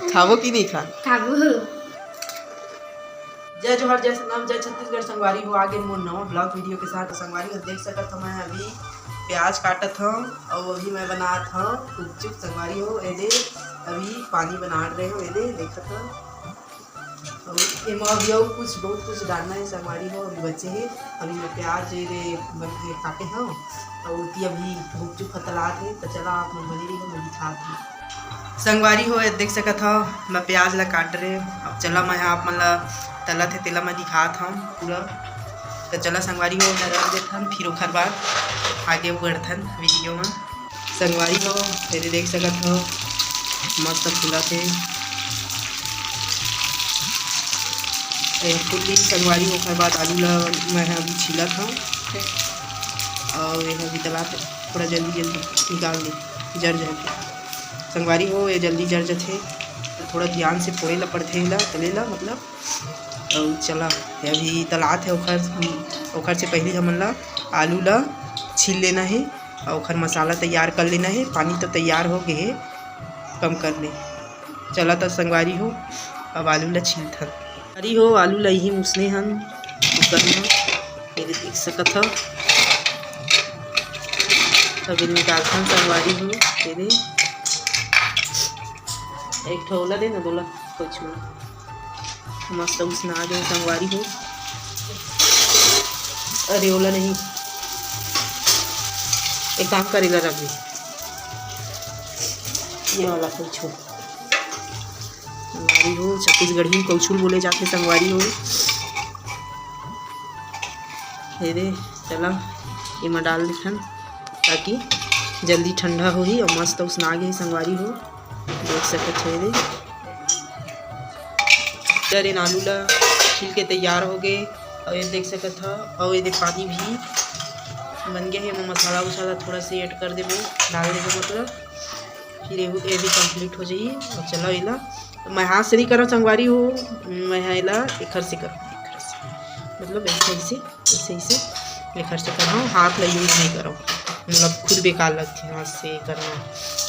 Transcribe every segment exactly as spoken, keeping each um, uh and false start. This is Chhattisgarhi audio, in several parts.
खाबो कि नहीं खा? खाबो। जय जोहार, जय सतनाम, जय छत्तीसगढ़। संगवारी हो, आगे मोर नवा vlog video के साथ। संगवारी हो, देख सकत हो, मैं अभी प्याज काटत हूँ और अभी मैं बनात हूँ गुपचुप। संगवारी हो, एदे अभी पानी बनात रहे हो, एदे देखत हो। और एमा अभी और कुछ, बहुत कुछ डालना है संगवारी हो, अभी बचे है। अभी मैं प्याज एदे बन के काटे हूँ और उती अभी गुपचुप ह तलात है, तो चला आप मन बने रहिए, मैं दिखात हूँ। संगवारी हो, ये देख सकत हव, मैं प्याज ला काट रहे। अब चला, मैं ह आप मन ला तलत हे, तेला मैं दिखात हव पूरा। तो चला संगवारी हो, मैं रख देथन, फिर ओखर बाद आगे बढ़थन video में। संगवारी हो, ये देख सकत हव, मस्त फूलत हे। ये फूल ली संगवारी हो, ओखर बाद आलू ला मैं ह अभी छीलत हव। और ये अभी तलात हे, थोड़ा जल्दी जल्दी निकाल दे, जर जाए। संगवारी हो, ये जल्दी जर जथे, तो थोड़ा ध्यान से फोड़े ला पड़थे एला, तले ला मतलब। अउ चला, ये अभी तलात हे, ओखर, ओखर से पहली हमन ला आलू ला छील लेना हे, अउ ओखर मसाला तैयार कर लेना हे। पानी तो तैयार हो गे हे, कम कर ले। चला तो संगवारी हो, अब आलू ला छीलथन। संगवारी हो, आलू ला इही मुसने हन, कुकर में। ये देख सकत हव। अभी निकालथन संगवारी हो, ये दे। एक ठो ओला दे ना, बोला, कुछ में। मस्त उसना आ गए संगवारी हो। अरे, ओला नहीं, एक काम करे ला रख दे, ये वाला कुछ हो। संगवारी हो, छत्तीसगढ़ी में कौछुल बोले जाथे संगवारी हो। ये दे, चला, एमा डाल देथन, ताकि जल्दी ठंडा होही और मस्त उसना गे संगवारी हो। देख सकत हो, ये दे, डरेन आलू ला छील के तैयार हो गए। और ये देख सकत हो, और ये दे पानी भी बन गया है। एमा मसाला उसाला थोड़ा से ऐड कर देबो, डाल देबो मतलब। फिर ये, ये भी complete हो जाही। और चलो एला, मैं हाथ से नहीं करव संगवारी हो, मैं ह एला एखर से करव, एखर से, मतलब ऐसे, ऐसे, ऐसे, ऐसे एखर से करव, हाथ ला use नहीं करव, मतलब खुद बेकार लगथे हाथ से करना।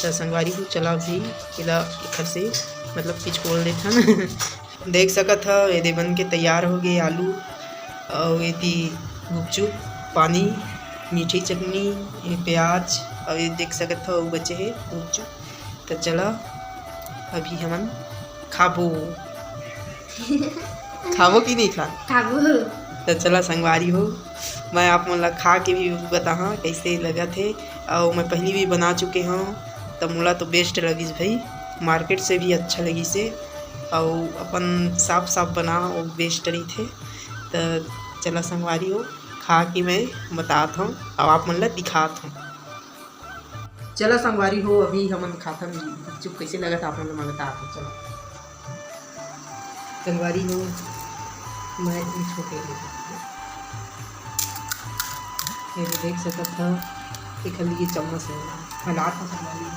तो संगवारी हो, चला अभी एला एखर से मतलब पिचकोल देथन। देख सकत हव, एदे बन के तैयार हो गे आलू, अउ एती गुपचुप, पानी, मीठी चटनी, ये प्याज, अउ ये देख सकत हव, अउ बचे हे गुपचुप। त चला, अभी हमन खाबो। खाबो कि नहीं खा? खाबो। त चला संगवारी हो, मैं आप मन ला खा के भी बताहा कैसे लगत हे। अउ मैं पहली भी बना चुके हव, त मोला तो best लगिस भाई, market से भी अच्छा लगिस हे। अउ अपन साफ साफ बना, वो best रहिथे। त चला संगवारी हो, खा के मैं बतात हव, अउ आप मन ला दिखात हव। चला संगवारी हो, अभी हमन खाथन गुपचुप, कैसे लगत आप मन ला मैं बतात हव। चला संगवारी हो, मैं ई छोटे ले लेथन। ये देख सकत हव, एखर लिए चम्मच लेना, हालात ह संगवारी हो।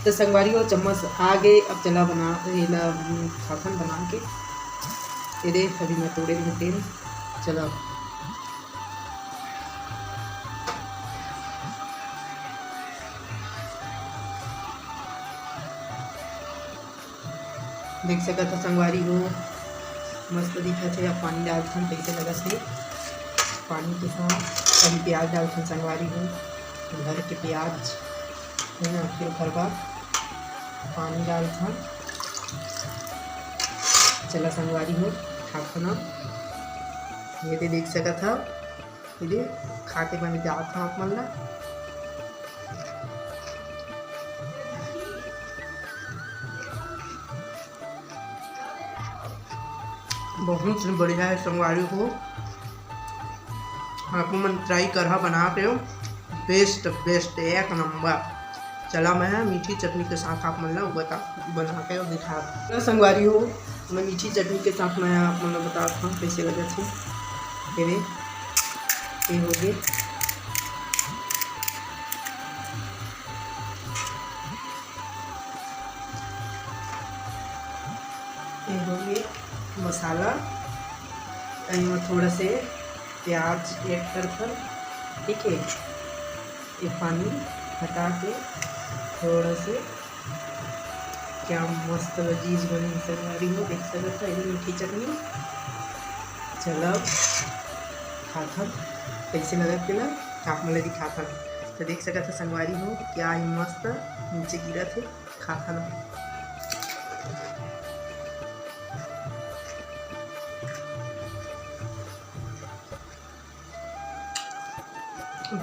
त संगवारी हो, चम्मच आ गे, अब चला बना, एला खाथन बना के। ये दे, अभी मैं तोड़े रहे तेल, चला। देख सकत हो संगवारी हो, मस्त दिखत हे। अब पानी डालथन, कैसे लगत हे पानी के साथ। अभी प्याज डालथन संगवारी हो, घर के प्याज है ना। फिर ओकर बाद पानी डालथन। चला संगवारी हो, खाथन। ये दे देख सकत हो, ये दे खा के मैं जात हूँ आप मन ला। बहुत ही बढ़िया है संगवारी हो, आप मन try करहा बना के, best best एक number। चला मैं मीठी चटनी के साथ आप मन ला बता, बना के दिखा। चला संगवारी हो, मैं मीठी चटनी के साथ मैं आप मन ला बतात हूँ कैसे लगत हे। ये दे, ये हो गे। ये हो गे मसाला, एमा थोड़ा से प्याज add करथन, ठीक है, ये पानी हटा के थोड़ा से, क्या मस्त लजीज बनी संगवारी हो, देख सकत हो, ये मीठी चटनी। चलो, खाथन, कैसे लगत तेला आप मन ला दिखाथन। तो देख सकत हो संगवारी हो, क्या ही मस्त नीचे गिरत हे, खाथन।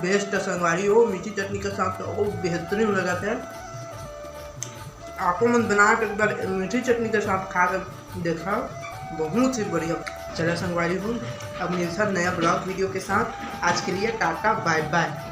बेस्ट संगवारी हो, मीठी चटनी के साथ तो और बेहतरीन लगत हे। आपो मन बना के एक बार मीठी चटनी के साथ खा के देखा, बहुत ही बढ़िया। चलो संगवारी हो, अब मिलता नया ब्लॉग वीडियो के साथ। आज के लिए टाटा, बाय बाय।